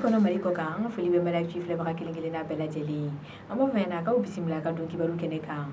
Kɔnɔ, Mali kɔ kan, an ka foli bɛ Mali Actu filɛbaga kelen kelenna bɛɛ lajɛlen ye. An b'a fɛ na k'aw bisimila ka don kibaru kɛnɛ kan.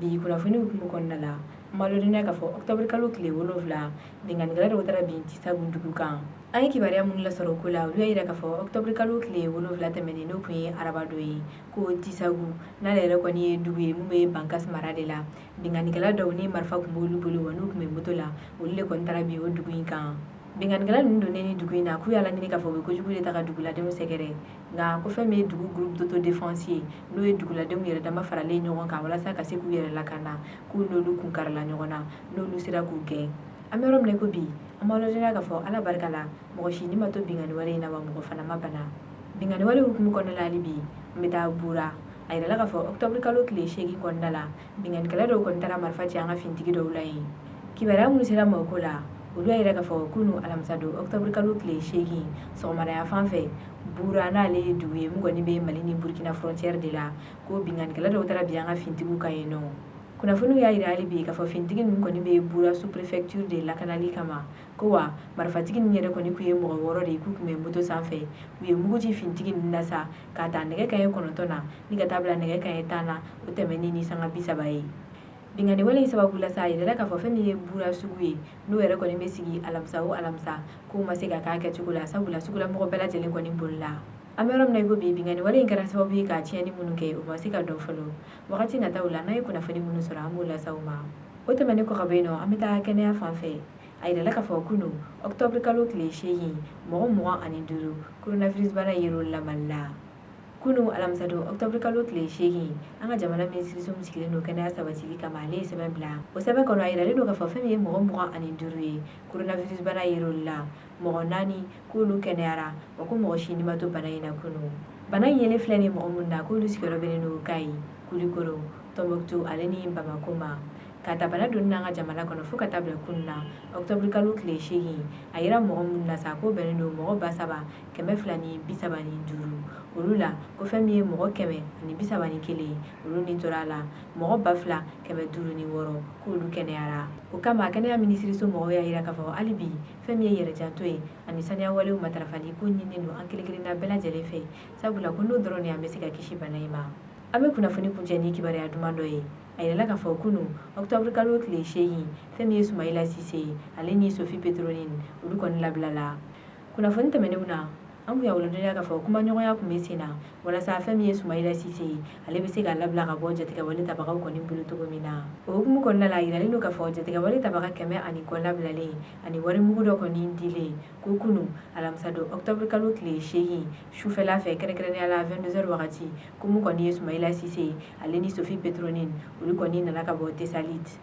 Bi kunnafoni hukumu kɔnɔna la, an b'a ladɔnniya k'a fɔ octobre kalo tile 7, binkannikɛla dɔw taara bin Tisagu dugu kan. An ye kibaruya minnu lasɔrɔ o ko la, olu y'a yira k'a fɔ octobre kalo tile 7 tɛmɛnen, n'o tun ye araba don ye, ko Tisagu, n'ale yɛrɛ kɔni ye dugu ye mun bɛ Bankas mara de la, binkannikɛla dɔw ni marifa tun b'olu bolo wa n'u tun bɛ moto la, olu de kɔni taara bin o dugu in kan. Binkannikɛla ninnu donnen ni dugu in na, k'u y'a laɲini k'a fɔ u bɛ kojugu de ta ka duguladenw sɛgɛrɛ. Nka ko fɛn min ye dugu groupe d'autodéfense ye, n'o ye duguladenw yɛrɛ dama faralen ɲɔgɔn kan walasa ka se k'u yɛrɛ lakana, k'u n'olu kun karila ɲɔgɔn na, n'olu sera k'u gɛn. An bɛ yɔrɔ min na ko bi, an b'a ladɔnniya k'a fɔ Ala barika la, mɔgɔ si ni ma to binkanni wale in na, wa mɔgɔ fana ma bana. Binkanni wale hukumu kɔnɔna la, hali bi an bɛ taa Bura. A yirala k'a fɔ octobre kalo tile 8 kɔnɔna la, binkannikɛla dɔw kɔni taara marifa ci an ka fintigi dɔw la yen. Kibaruya minnu sera ma o ko la, olu y'a yira k'a fɔ kunu alamisa don, octobre kalo tile 8, sɔgɔmadaya fan fɛ, Bura, n'ale ye dugu ye mun kɔni bɛ Mali ni Burkina frontière de la, ko binkannikɛla dɔw taara bin an ka fintigiw kan yen nɔ. Kunnafoniw y'a yira hali bi k'a fɔ fintigi ninnu kɔni bɛ Bura sous préfecture de lakanali kama, ko wa marifatigi ninnu yɛrɛ kɔni kun ye mɔgɔ 6 de ye, k'u tun bɛ moto sanfɛ. U ye mugu ci fintigi ninnu na sa, k'a ta nɛgɛ kanɲɛ 9 na ni ka taa bila nɛgɛ kanɲɛ 10 na, o tɛmɛnen ni sanga 30 ye. Binkanni wale in sababu la sa, a yirala k'a fɔ fɛn min ye Bura sugu ye, n'o yɛrɛ kɔni bɛ sigi alamisa o alamisa, k'o ma se ka k'a kɛcogo la, sabula sugulamɔgɔ bɛɛ lajɛlen kɔni bolila. An bɛ yɔrɔ min na i ko bi, binkanni wale in kɛra sababu ye ka tiɲɛni minnu kɛ, o ma se ka dɔn fɔlɔ. Wagati nataw la, n'an ye kunnafoni minnu sɔrɔ, an b'o lase aw ma. O tɛmɛnen kɔ ka bɔ yen nɔ, an bɛ taa kɛnɛya fan fɛ. A yirala k'a fɔ kunu octobre kalo tile 8, mɔgɔ 25, coronavirus bana yer'olu la Mali la. Kunu alamisa don, octobre kalo tile 8, an ka jamana minisiriso min sigilen don kɛnɛya sabatili kama, ale ye sɛbɛn bila. O sɛbɛn kɔnɔ, a yiralen don k'a fɔ fɛn min ye mɔgɔ 25 ye, coronavirus bana yer'olu la, mɔgɔ 4 k'olu kɛnɛyara, wa ko mɔgɔ si ni ma to bana in na kunu. Bana in yelen filɛ nin mɔgɔ minnu na, k'olu sigiyɔrɔ bɛnnen don Kayi, Kulikoro, Tɔnbɔkutu ale ni Bamako ma. Ka ta bana donni n'an ka jamana kɔnɔ fo ka taa bila kunu na, octobre kalo tile 8, a yira mɔgɔ minnu na sa, k'o bɛnnen don mɔgɔ 3235. Olu la, ko fɛn min ye mɔgɔ 131, olu ni tora a la, mɔgɔ 2506, k'olu kɛnɛyara. O kama, kɛnɛya minisiriso mɔgɔw y'a yira k'a fɔ hali bi, fɛn min ye yɛrɛjanto ye ani saniya walew matarafali, ko ɲininen don an kelen kelenna bɛɛ lajɛlen fɛ, sabula ko n'o dɔrɔn de, an bɛ se ka kisi bana in ma. An bɛ kunnafoni kuncɛ ni kibaruya duman dɔ ye. A yirala k'a fɔ kunu octobre kalo tile 8, fɛn min ye Sumayila Sise ye, ale ni Sophie Pétronin, olu kɔni labilala. Kunnafoni tɛmɛnenw na, an kun y'a ladɔnniya k'a fɔ kumaɲɔgɔnya tun bɛ sen na walasa fɛn min ye Sumayila Sise ye, ale bɛ se ka labila ka bɔ jatigɛwale tabagaw kɔni bolo cogo min na. O hukumu kɔnɔna la, a yiralen don k'a fɔ jatigɛwale tabaga 100 ani kɔ labilalen ani warimugu dɔ kɔni dilen, ko kunu alamisa don, octobre kalo tile 8, sufɛla fɛ, kɛrɛnkɛrɛnnenya la 22 heures wagati, ko mun kɔni ye Sumayila Sise ye, ale ni Sophie Pétronin, olu kɔni nana ka bɔ Tesalit.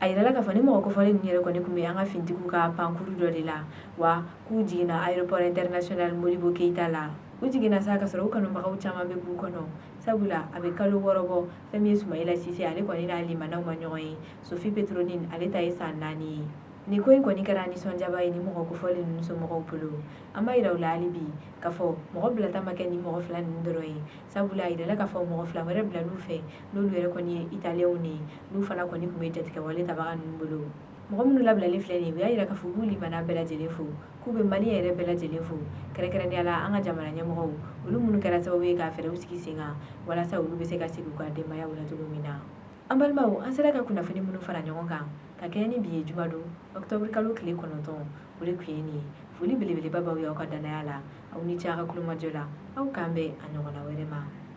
A yirala k'a fɔ ni mɔgɔ kofɔlen ninnu yɛrɛ kɔni tun bɛ an ka fintigiw ka pankuru dɔ de la, wa k'u jiginna aéroport international Modibo Keyita la. U jiginna sa ka sɔrɔ u kanubagaw caman bɛ k'u kɔnɔ, sabula a bɛ kalo 6 bɔ, fɛn min ye Sumayila Sise, ale kɔni n'a limanaw ma ɲɔgɔn ye. Sophie Pétronin, ale ta ye san 4 ye. Nin ko in kɔni kɛra nisɔndiyaba ye ni mɔgɔ kofɔlen ninnu somɔgɔw bolo. An b'a yira u la hali bi k'a fɔ mɔgɔ bilata ma kɛ ni mɔgɔ fila ninnu dɔrɔn ye, sabula a yirala k'a fɔ mɔgɔ 2 wɛrɛ bilal'u fɛ, n'olu yɛrɛ kɔni ye italiyɛnw de ye, n'u fana kɔni tun bɛ jatigɛwale tabaga ninnu bolo. Mɔgɔ minnu labilalen filɛ nin ye, u y'a yira k'a fɔ k'u limana bɛɛ lajɛlen fo, k'u bɛ Mali yɛrɛ bɛɛ lajɛlen fo, kɛrɛnkɛrɛnnenya la an ka jamana ɲɛmɔgɔw, olu minnu kɛra sababu ye ka fɛɛrɛw sigi sen kan walasa olu bɛ se ka segin u ka denbayaw la cogo min na. An balimaw, an sera ka kunnafoni minnu fara ɲɔgɔn kan ka kɛɲɛ ni bi ye jumadon, octobre kalo tile 9, o de tun ye nin ye. Foli belebeleba b'aw ye aw ka danaya la. Aw ni ce a ka kulomajɔ la. Aw k'an bɛn a ɲɔgɔnna wɛrɛ ma.